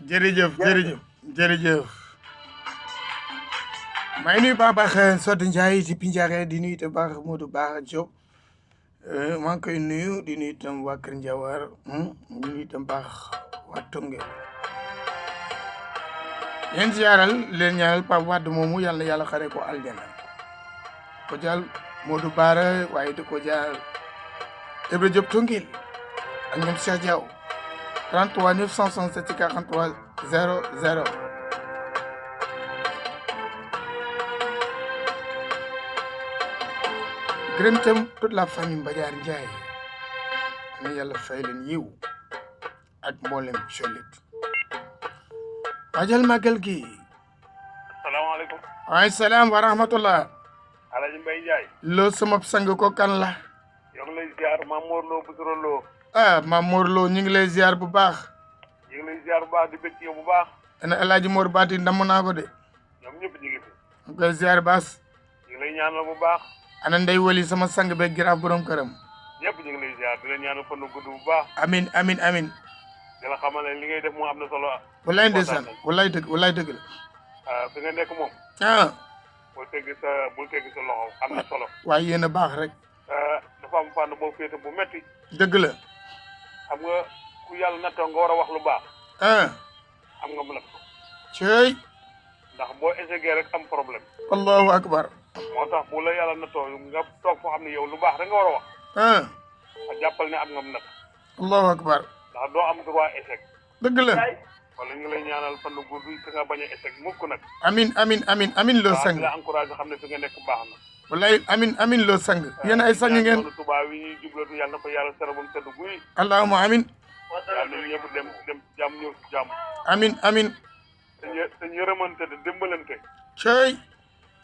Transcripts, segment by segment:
jërëjëf jërëjëf jërëjëf maa ngi nuyu baax Sodou Ndiaye ci Pindiaré di nuyu itam baax Modou Baax Diop maa ngi koy nuyu di nuyu itam waa Kër Ndiawar di nuyu itam baax waa Tonge leen ziyaaral leen ñaanal Pape Wade moomu yàlla yàlla xare ko aljana ko jaal Modou Bara waaye di ko jaal Ibra Diop Tongil ak ñoom Cheikh Diaw 33 967 43 00 gërëm itam toute la famille Mbadiar Ndiaye na yàlla fay leen yiw ak mboolem colit waajal màggal gi salaamaaleykum. waaleykum salaam wa rahmatullah Alaaji Mbaye Ndiaye. loo sama sang ko kan la yow ngi lay ziar Maam Mor Lo Busoro Lo. Maam Mor Lo ñu ngi lay ziar bu baax ñu ngi lay ziar bu baax di bëgg ci yow bu baax. ana El Hadj Mor Baati ndamm naa ko de ñoom ñëpp ñu ngi fi. ñu koy ziar baas ñu ngi lay ñaanal bu baax. ana ndey wali sama sang beeg giraaf borom këram ñëpp ñu ngi lay ziar di la ñaanal fan gudd bu baax. amin amin amin di la xamal ne li ngay def moo am na solo. wallaay ndeysaan wallaay dëgg la fi nga nekk moom. bul teggi sa loxo am na solo. waaye yéen a baax rek dafa am fànn boo féete bu metti dëgg la xam nga ku yàlla nattoo nga war a wax lu baax. am nga mu natt. cey ndax boo échecgee rek am problème. allahu akbar moo tax bu la yàlla nattoo nga toog foo xam ne yow lu baax rek nga war a wax. a jàppal ne am nga mu natt. allahu akbar ndax doo am droit échec. dëgg la wala ñu lay ñaanal fan gu gudd te nga bañ a échec mukk nag. amin loo sang la encouragé xam ne fi nga nekk baax na. wallaay amin loo sang yéen ay sang ngeen tubaab yi ñuy jublatu yàlla na ko yàlla sera bam sedd guy. allahumma amin yàlla na ñëpp dem jàmm ñëw si jàmm. amin te yërëmante de dimbalante. cey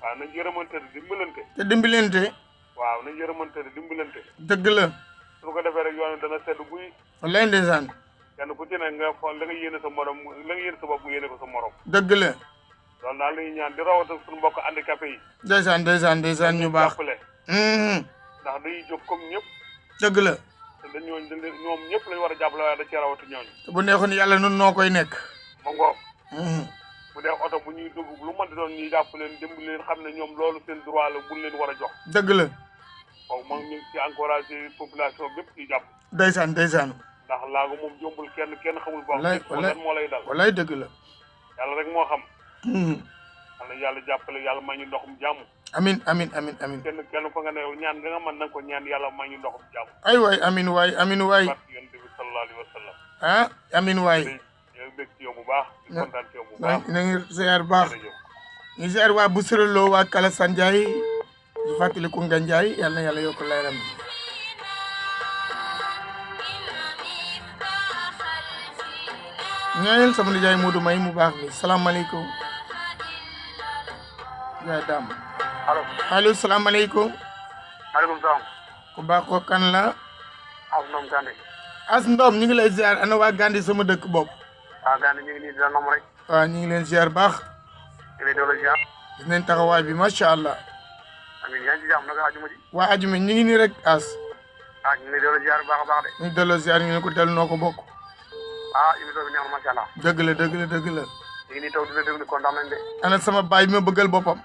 waaw nañ yërëmante de dimbalante. te dimbalante waaw nañ yërëmante de dimbalante. dëgg la su ko defee rek yoon dana sedd guy. wallaay ndeysaan kenn ku ci ne nga xool la nga yéene sa morom la nga yéene sa bopp mu yéene ko sa morom. dëgg la loolu daal la ñuy ñaan di rawat ak suñu mbokk handicapé yi. ndeysaan ñu baax jàppale ndax dañuy jóg comme ñëpp. dëgg la te ñoom ñëpp lañu war a jàppale waaye da cee rawatu ñooñu. te bu neexoon yàlla nun noo koy nekk ma ngoog bu dee oto bu ñuy dugg lu mën di doon ñuy jàpp leen dimbali leen xam ne ñoom loolu seen droit la buñ leen war a jox. dëgg la waaw moom ñu ngi ci encouragé population bépp ci jàpp. ndeysaan ndax laago moom jombul kenn xamul boo xam moo lay dal. wallaay dëgg la yàlla rek moo xam. xam ne yàlla jàppale yàlla may ñu ndoxum jàmm. amin kenn fa nga ne ñaan nga mën na ko ñaan yàlla may ñu ndoxum jàmm. ay waay amin waay barke yonent bi sallallahu alayhi wa sallam. amin waay ñoo bég ci yow bu baax di kontaan ci yow bu baax na ngi ziar baax ñu ziar waa Busoro Lo waa Kalasan Ndiaye di fàttali ko nga Ndiaye yàlla na yàlla yokk leeram ñaanal sama nijaay Modou May mu baax mi salaamaaleykum yaa daam allo salaamaaleykum maaleykum salaam ku baax ko kan la as Ndom Gandhi as Ndom ñu ngi lay ziar ana waa Gandhi sama dëkk bopp waaw Gandhi ñu ngi nii di la nom rek waaw ñu ngi leen ziar baax ñu ngi doon ziar gis nañ taxawaay bi macha allah amiin yaa ngi ci jàmm naka ajuma ji waa ajuma ñu ngi nii rek as ñu ngi doon ziar bu baax a baax de ñu delloo ziar ñu ne ko dellu noo ko bokk émission bi neex na macha allah dëgg la ñu ngi nii taw di la déglu kontaan nañ de ana sama baay bi ma bëggal boppam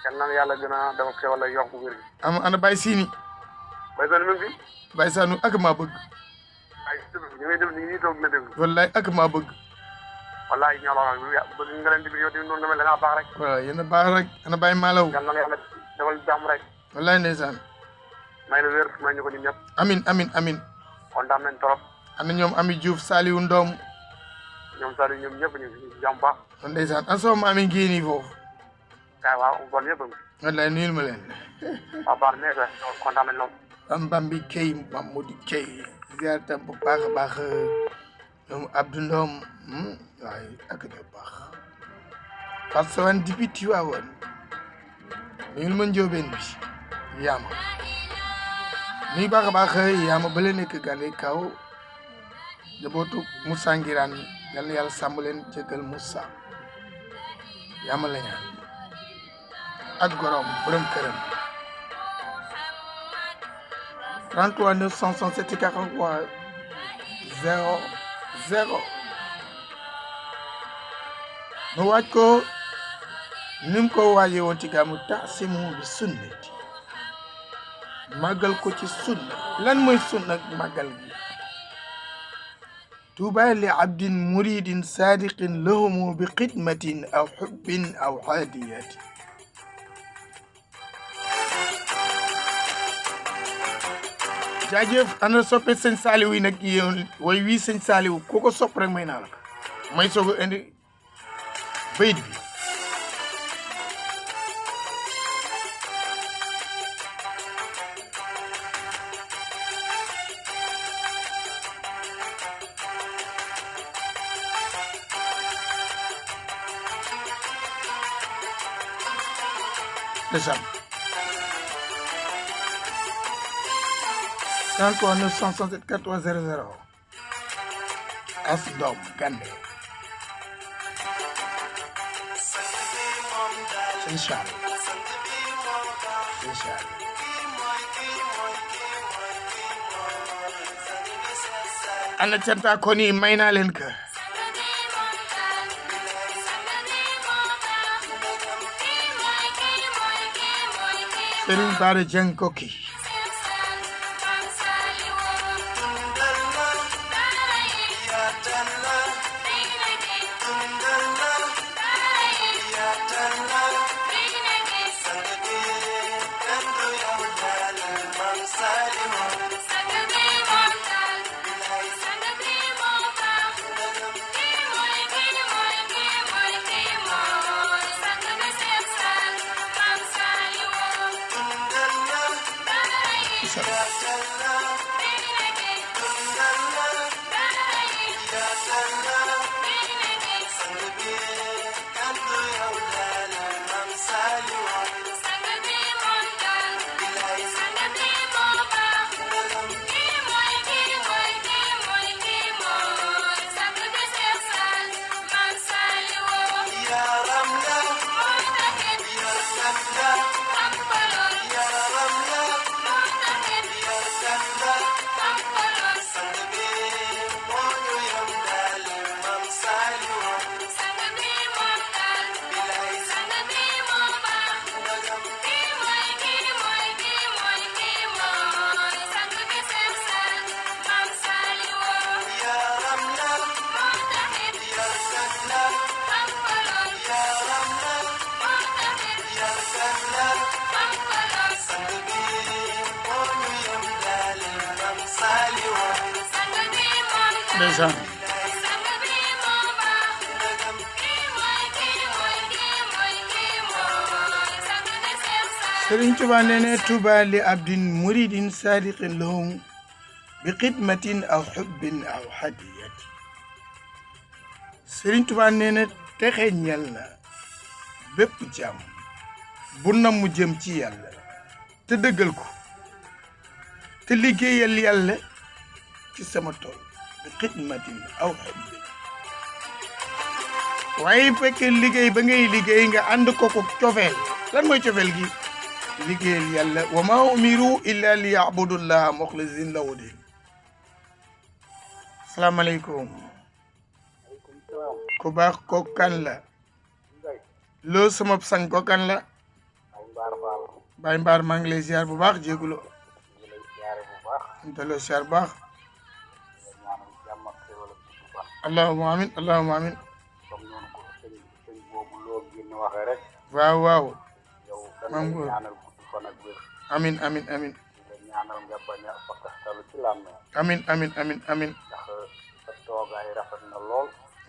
yal na yàlla gën a dafa xewal yokk bu wér gi ana baay siini bay sani même bi baay saanu ak maa bëgg ñu ngi nii taw di la déglu wallaay ak maa bëgg wallaay ñoo la bëgg nga leen di yow di noonu nga mel da ngaa baax rek waaw yéen a baax rek ana baay maalaw yal na yàlla defal jàmm rek wallaay ndeysaan may la wér may ñu ko ñun ñëpp amin kontaan nañ trop ana ñoom Ami Diouf Saliou Ndom ñoom Saliou ñoom ñëpp ñu ngi jàmm baax ndeysaan an soo maami ngi nii foofu waaw bon yëpp wallaay nuyul ma leen waaw baax na kontaan nañ lool Bambi Key Mamadou Key ziar tam bu baax a baax ñoom Abdou Ndom waaye ak ñoo baax fat sawan dipi Tiwaawoon nuyul ma njóobeen bi yaama nuy baax a baax yaama ba leen nekk gàlle kaw jabootu Moussa Ngiraan yal na yàlla sàmm leen jégal Moussa yaama la ñaan ak gorom borom këram 33 967 43 00 mu waaj ko ni mu ko waajee woon ci gàmmu taasimu bi sunnati màggal ko ci sunna lan mooy sunna màggal gi tuuba li abdin muridin sadiqin lahumu bi xidmatin aw xubbin aw haadiyati jaajëf ana soppe sëñ Saliou yi nag yéen way wii sëñ Saliou ku ko sopp rek may naa la ko may soog a indi bayit bi ndeysaan 33 967 14 00 as doom gande sëñ Saliou ana canta ko ni may naa leen ka Serigne Bara Dieng Koki ndeysaan Serigne Touba nee na tuuba li abdin muridin sadiqin lahum bi xidmatin aw xubbin aw hadiyati Serigne Touba nee na texe ñel na bépp jàmm bu nam mu jëm ci yàlla te dëggal ko te liggéeyal yàlla ci sama tool bi xidmatin aw xubbin waaye fekkee liggéey ba ngay liggéey nga ànd ko cofeel lan mooy cofeel gi liggéeyal yàlla wa ma umiru illa li ya'budullaha muxlisin lahu din salaamaaleykum ku baax ko kan la loo sama sang ko kan la Baye Mbaar maa ngi lay ziar bu baax jégulo delloo ziar bu baax allahumma amin allahumma amin waaw waaw maam góor amin amin amin amin amin amin amin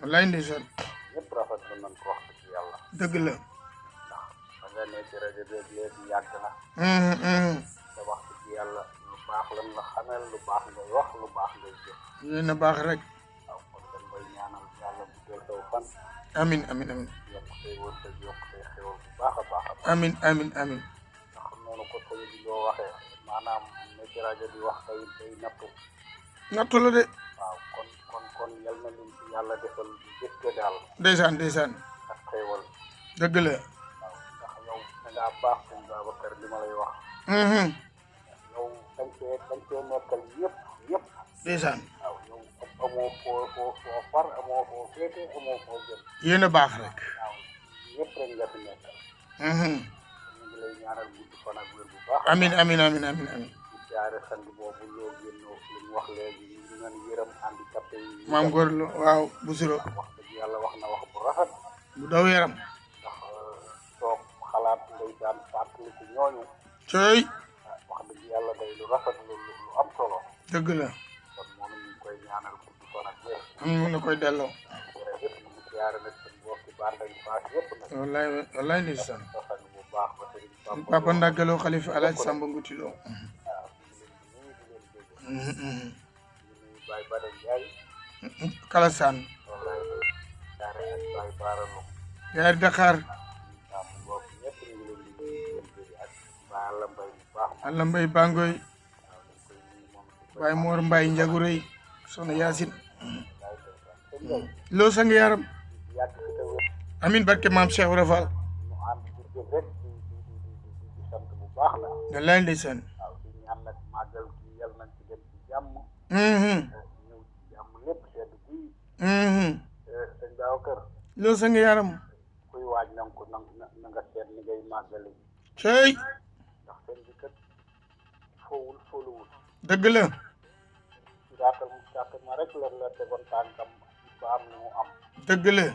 wallaay ndeysaan dëgg la yéen a baax rek amin amin amin amin amin amin nattu la de ndeysaan ndeysaan dëgg la ndeysaan amoo foo far amoo foo féete amoo foo jëm. yéen a baax rek. waaw ñëpp rek nga fi nekkal. ñu ngi lay ñaanal gudd fan ak wér bu baax. amin amin amin amin amin. di jaare sant boobu loo génnoo li mu wax léegi ñu ngeen yërëm handicapé yi. maam góor la waaw Busiro. wax dëgg yàlla wax na wax bu rafet. bu daw yaram. ndax toog xalaat ndeysaan fàttaliku ñooñu. cooy. wax dëgg yàlla day lu rafet lu am solo. dëgg la. kon moom ñu ngi koy ñaanal gudd fan ak wér. mun na koy delloo. jërëjëf ñu ngi siyaare nag seen mbokki Bandañ Fass yëpp nag. wallaay wallaay ndeysaan. sant bu baax ba Serigne papa Ndagaloo xalifa Alaaji Samba Ngutiloo. waaw ñu ngi leen di nuyu di leen dégg. ñu nuyu Baye Bada Ndiaye. Kalasaan. wallaay siyaare ak Baye Baaralo. yaay Dakar. waaw mu ngoog ñëpp ñu ngi leen di nuyu di leen dégg ak Baye Alla Mbaye bu baax. Alla Mbay Bangoy. waaw dañ koy nuyu moom si Baye Mor Mbaye Njagu Rëy. Soxna Yaasin. Baye Sène. loo sang yaram. yàgg fi te wér. amin barke maam Cheikh Ibra Fall. ñu ànd di jëf rek di sant bu baax la. wallaay ndeysaan. waaw di ñaan nag màggal gi yal nañ ci dem ci jàmm. ñëw ci jàmm lépp sedd guy. sëñ Daaw Kër. loo sang yaram. kuy waaj na nga ko na nga seet ni ngay màggale ji. cey. ndax seen bi kat foowul fooluwul. dëgg la. siraatal mustaqiim rek la tegoon tànkam ba am li mu am. dëgg la.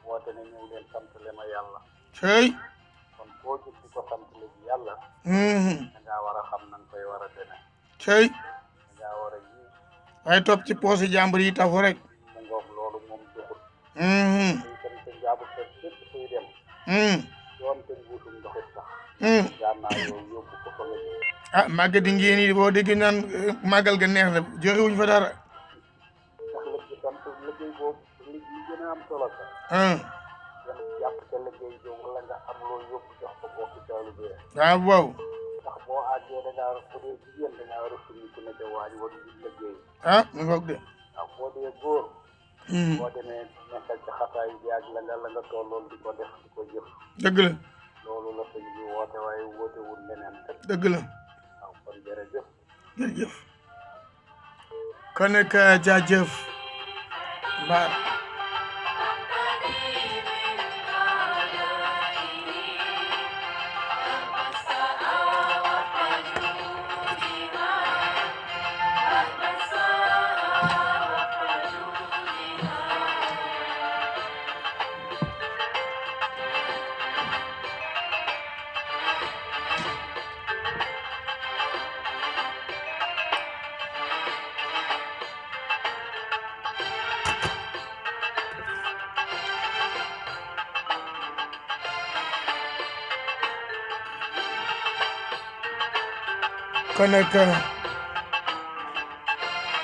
woote ne ñëw leen sant le ma yàlla. cey. kon boo jóg di ko sant le ji yàlla. da ngaa war a xam na nga koy war a demee. cey. da ngaa war a ji. waaye topp ci poosi jàmbur yi tafu rek. mu ngoog loolu moom joxul. itam sa njaabu kër képp kuy dem. doonte mbuusum ndoxit sax. gànnaaw yooyu yóbbu ko fa nga jëm. ah màggal di ngeen yi boo dégg naan màggal ga neex na joxe wuñ fa dara. ndax lépp sant liggéey boobu li gën a am solo sax. yan jàpp ca liggéey boobu wala nga am loo yóbbu jox ko bokki taalibe bi. waaw waaw. ndax boo àggee da ngaa bu dee jigéen da ngaa war a summi ku ne ca waaj war a liggéey. ah mu ngoog de. waaw boo dee góor. boo demee nekkal ci xasaay bi ak la nga tolloon di ko def di ko jëf. dëgg la. loolu la sëñ bi woote waaye woote wul leneen rek. dëgg la. waaw kon jërëjëf. jërëjëf. kon nag jaajëf. Mbaar.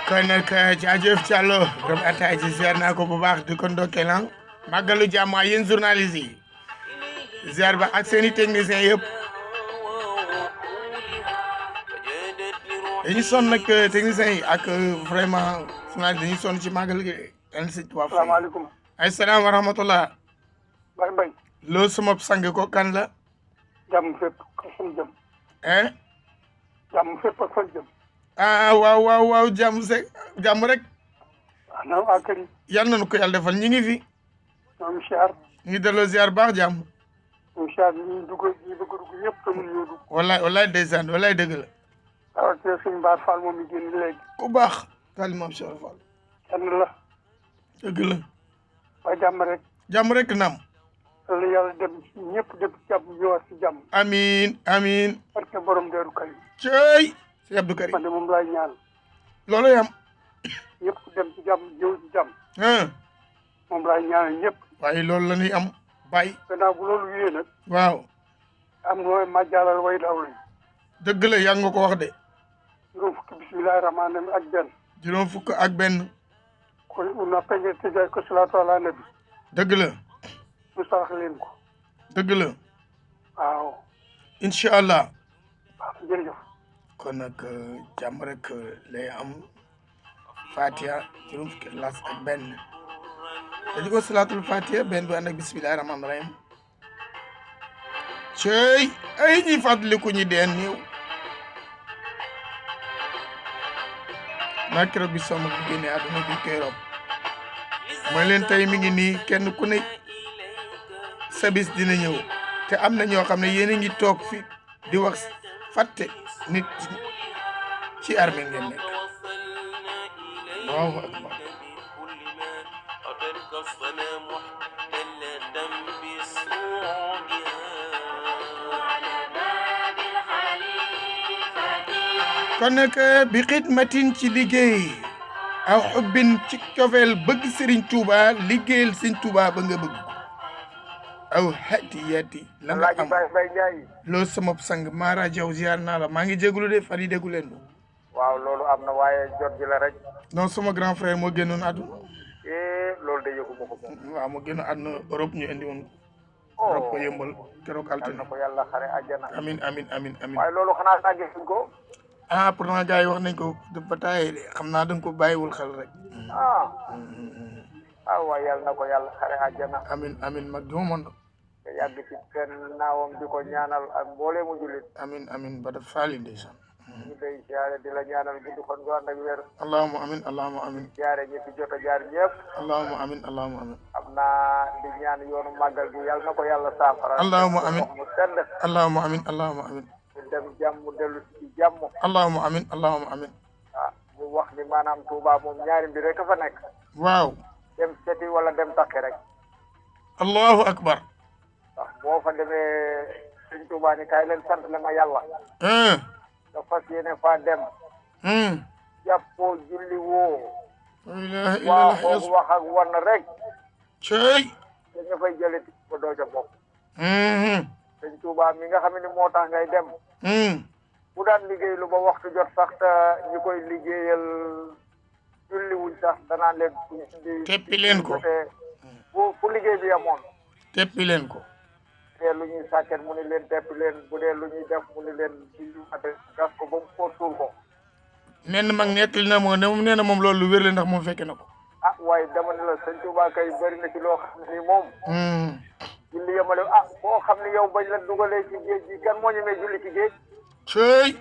kon nag jaajëf Thiallo borom ataay ci ziar naa ko bu baax di ko ndokkeel màggalu jàmm ak yéen journaliste yi ziar ba ak seen i techniciens yëpp dañuy sonn nag techniciens yi ak vraiment journaliste dañuy sonn ci màggal gi. asalaamaaleykum. ay salaam wa rahmatullah. Baye Mbaye. loolu sama sang ko kan la. jàmm fépp ak fan jëm. jàmm fépp ak fan jëm. ah waaw jàmm rek. waaw na waa kër yi. yal nañu ko yàlla defal ñi ngi fi. ñoom siyaar. ñu ngi delloo ziar baax jàmm. ñoom siyaar ñi bëgg dugg ñëpp te mënuñoo dugg. wallaay ndeysaan wallaay dëgg la. rawatina suñu Mbaar Fall moom mi génn léegi. ku baax. taali maam Cheikh Fall. kenn la. dëgg la. waaye jàmm rek. jàmm rek naam. la yàlla dem ñëpp dem ci jàmm ñëwaat ci jàmm. amiin. parce que borom Deeru Karim. cey si Abdou Karim. man de moom laay ñaan. loolu yam. ñëpp dem ci jàmm ñëw ci jàmm. moom laay ñaan ñëpp. waaye loolu la ñuy am bàyyi. gannaaw bu loolu wéyee nag. waaw. am na ma jàllal way daw lañ. dëgg la yaa nga ko wax de. juróom fukki bismillahi rahmaani rahim ak benn. juróom fukk ak benn. kon un appel tëjaay ko salaatu ala nabi. dëgg la. mu sarax leen ko. dëgg la. waaw. incha allah. waaw jërëjëf. kon nag jàmm rek lay am. Fatiha juróom fukki Ixlaas ak benn. dañu ko salaatul Fatiha benn bu ànd ak bismillahi rahmaani rahim. cey ay ñi fàttaliku ñi deen néew. naa keroog bi sama bu génnee àdduna bi koy rob mooy leen tey mi ngi nii kenn ku ne sa bis dina ñëw te am na ñoo xam ne yéen a ngi toog fi di wax fàtte nit ci armée ngeen nekk Allahu akbar kon nag bi xidmatin ci liggéey aw xubbin ci cofeel bëgg Serigne Touba liggéeyal Serigne Touba ba nga bëgg aw hadiyati la nga am loolu sama sang Mara Diaw ziar naa la maa ngi jégalu de fan yi déggu leen ko waaw loolu am na waaye jot gi la rek non sama grand frère moo génnoon àdduna loolu de yëgu ma ko moom waaw moo génnoon àdduna Europe ñu indi woon Europe ko yëmbal keroog altine na ko yàlla xare àjjana amin amin amin amin waaye loolu xanaa saa gisuñ ko pourtant gars yi wax nañ ko ba taaye de xam naa da nga ko bàyyiwul xel rek waaye yàlla na ko yàlla xare àjjana amin amin mag du ma mën te yàgg ci kenn naawam di ko ñaanal ak mboole mu julit amin amin ba def faali ndeysaan ñu day siyaare di la ñaanal gudd fan gu ànd ak wér allahumma amin allahumma amin siyaare ñi fi jot a jaar ñëpp allahumma amin allahumma amin am naa di ñaan yoonu màggal gi yàlla na ko yàlla saafara allahumma amin mu sedd allahumma amin allahumma amin ñu dem jàmm dellu ci jàmm allahumma amin allahumma amin mu wax ni maanaam Touba moom ñaari mbir rek a fa nekk waaw dem seti wala dem takki rek allahu akbar ndax boo fa demee Sëñ Touba ni kaay leen sant le ma yàlla nga fas yéene faa dem jàppoo julli woo la ilaha waa illallah xoog wax ak wan rek cey te nga fay jële ti ba doo ca bokk Sëñ Touba mi nga xam ne moo tax ngay dem bu daan liggéey lu ba waxtu jot sax te ñu koy liggéeyal julli wuñ sax danaan leen teppi leen ko fu liggéey bi amoon teppi leen ko bu dee lu ñuy sàkket mu ni leen teppi leen bu dee lu ñuy def mu ni leen gas ko ba mu ko suul ko nenn mag nettali na moo ne moom nee na moom loolu lu wér la ndax moom fekke na ko waaye dama ne la Sëñ Touba kay bëri na ci loo xam ne nii moom julli yemale boo xam ne yow bañ la dugalee ci géej gi kan moo ñemee julli ci géej cey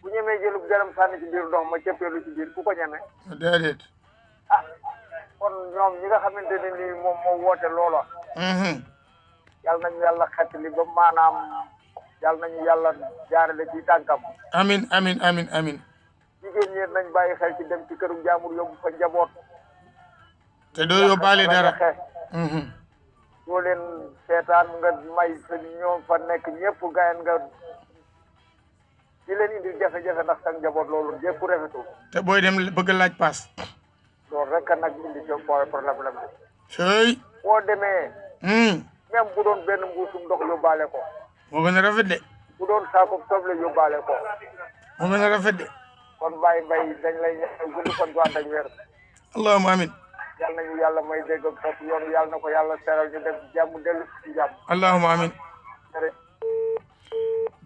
bu ñemee jëlub garam sànni ci biir ndox ma cëppeelu ci biir ku ko ñeme déedéet kon ñoom ñi nga xamante ne nii moom moo woote loola yàlla nañu yàlla xettali ba maanaam yàlla nañu yàlla jaarale ci tànkam amin amin amin amin jigéen ñi nañ bàyyi xel ci dem ci këru jaamur yóbbu fa njaboot te doo yóbbaale dara doo leen seetaan nga may sa ñoom fa nekk ñëpp gayen nga di leen indi jafe-jafe ndax sa njaboot loolu jékku rafetul te booy dem bëgg laaj paas loolu rek nag indi ci problème bi cey boo demee même bu doon benn mbuusum ndox yóbbaale ko moo gën a rafet de bu doon saako soble yóbbaale ko moo gën a rafet de kon bàyyi mbay dañ lay ñaan gudd fan gu ànd ak wér allahumma amin yàlla nañu yàlla may dégg ak topp yoonu yàlla na ko yàlla seral ñu dem jàmm dellu ci jàmm allahumma amin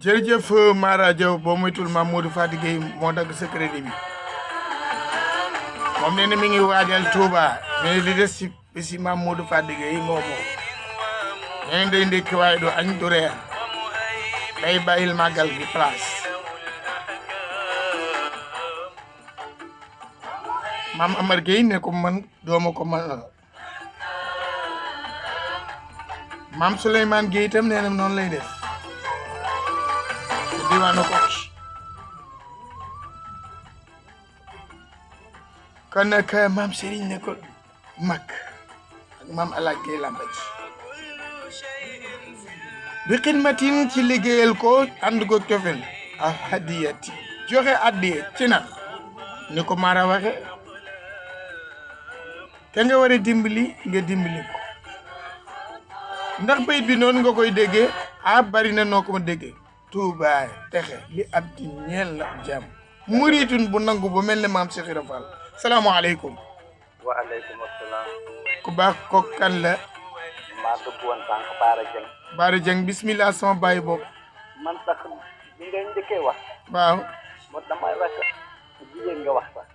jërëjëf Mara Diaw boo moytul Maam Modou Fati Gueye moo dagg sa crédit bi moom nee na mi ngi waajal Touba mais li des ci si Maam Modou Fati Gueye moo moom nee na day ndékki waaye doo añ du reer day bàyyil màggal gi place Maam Amar Gueye ne ko man dooma ko man Maam Souleymane Gueye itam nee na noonu lay def diwaanu Koki kon nag Maam Serigne ne ko mag ak Maam Alaaj Gueye Lambaji bi xidmatin ci liggéeyal ko ànd ko cofel ak hadiyati joxe addiye ci nag ni ko Mara waxe te nga war a dimbali nga dimbali ko ndax bayit bi noonu nga koy déggee bari na noo ko ma déggee Touba texe li ab di ñeel na jàmm muritun bu nangu bu mel ne Maam Cheikh Ibra Fall salaamaaleykum waaleykum asalaam ku baax ko kan la maa dugg woon sànq Baara Dieng bismillah sama baay bopp man sax li ngay njëkkee wax waaw moo damay rek jigéen nga wax sax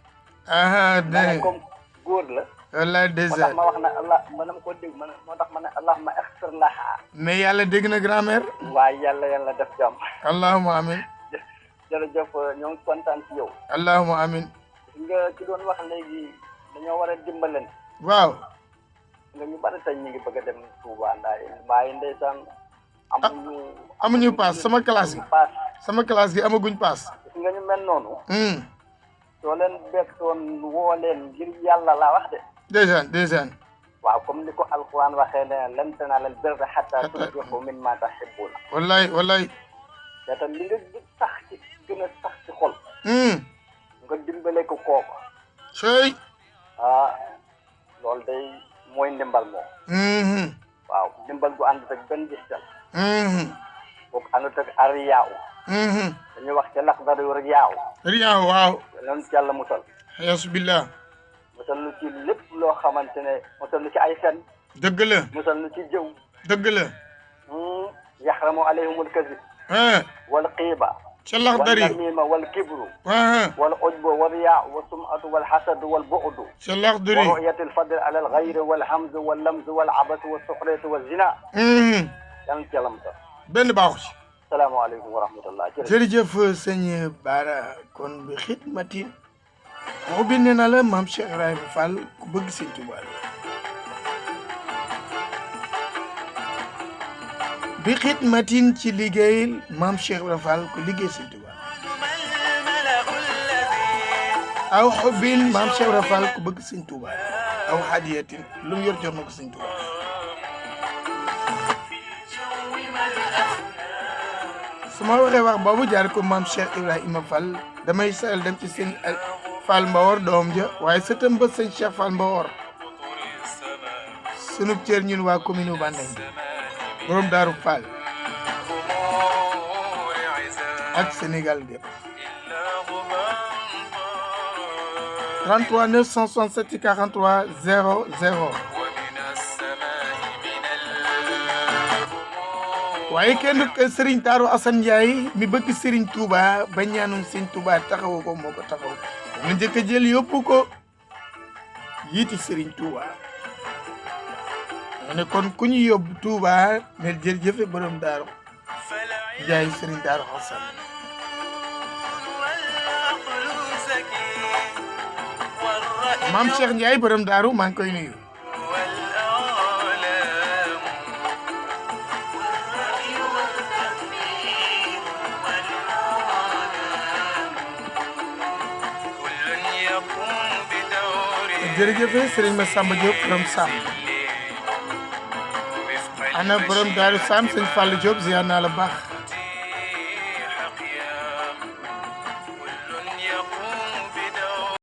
dégg comme góor la wallaay moo tax ma wax ne allah manam ko dégg man moo tax ma ne allahumma axfir laha mais yàlla dégg na grand-mère waaye yàlla def jàmm allahumma amin jërëjëf ñoo ngi kontaan ci yow allahumma amin nga ki doon wax léegi dañoo war a dimbaleen waaw nga ñu bari tey ñu ngi bëgg a dem Touba Ndaye ndeysaan amuñu paas sama classe gi amaguñ paas gis nga ñu mel noonu soo leen bettoon woo leen ngir yàlla laa wax de ndeysaan waaw comme ni ko alquran waxee ne lan tanaalul birra hattaa tunfiqu mimmaa tuhibbuuna wallaay te tam li nga gën a sax ci xol nga dimbale ko kooku sey loolu day mooy ndimbal moom waaw ndimbal gu ànd ak benn gistal boobu ànd ak ariyaaw dañuy wax ca lax dara riyaaw waaw loolu ci yàlla musal yasubillah musal lu ci lépp loo xamante ne musal lu ci ay fen dëgg la musal lu ci jëw dëgg la yaxramu alayhimul kazib wal qiiba lax dari wal namima wal kibru wal ujbu wal riyaa wa sum'atu wal hasadu wal bu'du lax dari wa ru'yatul fadl ala al ghayri wal hamzu wal lamzu wal abasu wa suxriyatu wa zina yàlla ci yàlla musal benn baaxu ci salaamaaleykum wa rahmatullah jërëjëf sëñ Bara kon bi xidmatin moo bind na la maam Cheikh Ibrahima Fall ku bëgg sëñ Tuubaa bi xidmatin ci liggéeyal maam Cheikh Ibrahima Fall ku liggéey sëñ Tuubaa aw xubbin maam Cheikh Ibrahima Fall ku bëgg sëñ Tuubaa aw hadiyatin lu mu yor jox na ko sëñ Tuubaa su ma waxee wax boobu jaar ko maam Cheikh Ibrahima Fall damay sayal dem ci sëñ Fall Mbawor doom ja waaye sëtam ba sëñ Cheikh Fall Mbawor sunub cër ñun waa commune u Bandañ borom Daaru Fall ak Sénégal gépp 33 967 43 00 waaye kenn Serigne Darou Assane Ndiaye mi bëgg Serigne Touba ba ñaanum Serigne Touba taxawu ko moo ko taxaw mu njëkk a jël yóbbu ko yiiti Serigne Touba ne kon ku ñu yóbbu Touba ne jërëjëfe borom Darou Ndiaye Serigne Darou Assane maam Cheikh Ndiaye borom Darou maa ngi koy nuyu jërëjëf Serigne Massamba Diop borom Sam ana borom Daaru Sam sëñ Fallou Diop ziar naa la baax